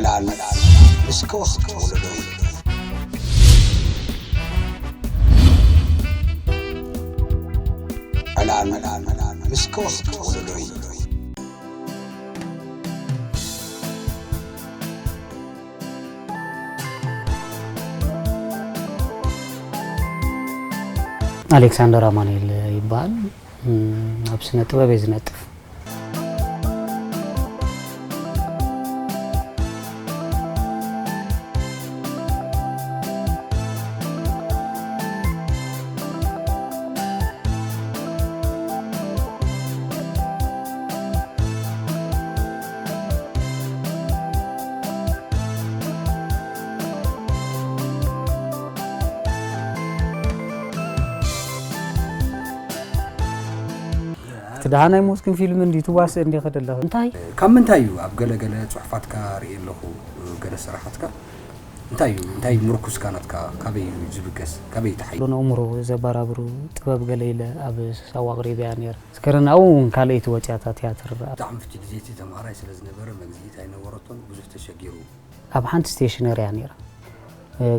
ዕላል ምስ ከወኽቲ ወለዶይ። ዕላል ምስ ከወኽቲ ወለዶይ። ኣሌክሳንደር ኣማኑኤል ይበሃል። እም፣ ኣብ ስነ ጥበብ እየ ዝነጥፍ። እቲ ደሃናይ ሞስክን ፊልም እንዲ ትዋስእ እንዲ ከደለኹ እንታይ ካብ ምንታይ እዩ ኣብ ገለ ገለ ጽሑፋትካ ርእየ ኣለኹ? ገለ ስራሓትካ እንታይ እዩ እንታይ ምርኩስካ ናትካ ካበይ እዩ ዝብገስ ካበይ ተሓይ ሎን ኣእምሮ ዘበራብሩ ጥበብ ገለ ኢለ ኣብ ሳዋ ኣቕሪበያ ነይረ። ስክርናኡ እውን ካልኣይቲ ወፅያታ ትያትር ብጣዕሚ ፍቲ ግዜ እቲ ተምሃራይ ስለ ዝነበረ መግዚኢት ኣይነበረቶን ብዙሕ ተሸጊሩ። ኣብ ሓንቲ ስቴሽነሪ እያ ነይራ።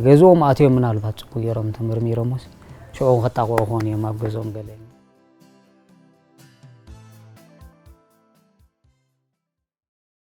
ገዝኦም ኣትዮም ምናልባት ፅቡቅ ገይሮም ተመርሚሮምስ ሽዑ ከጣቕዑ ክኾኑ እዮም ኣብ ገዝኦም ገለ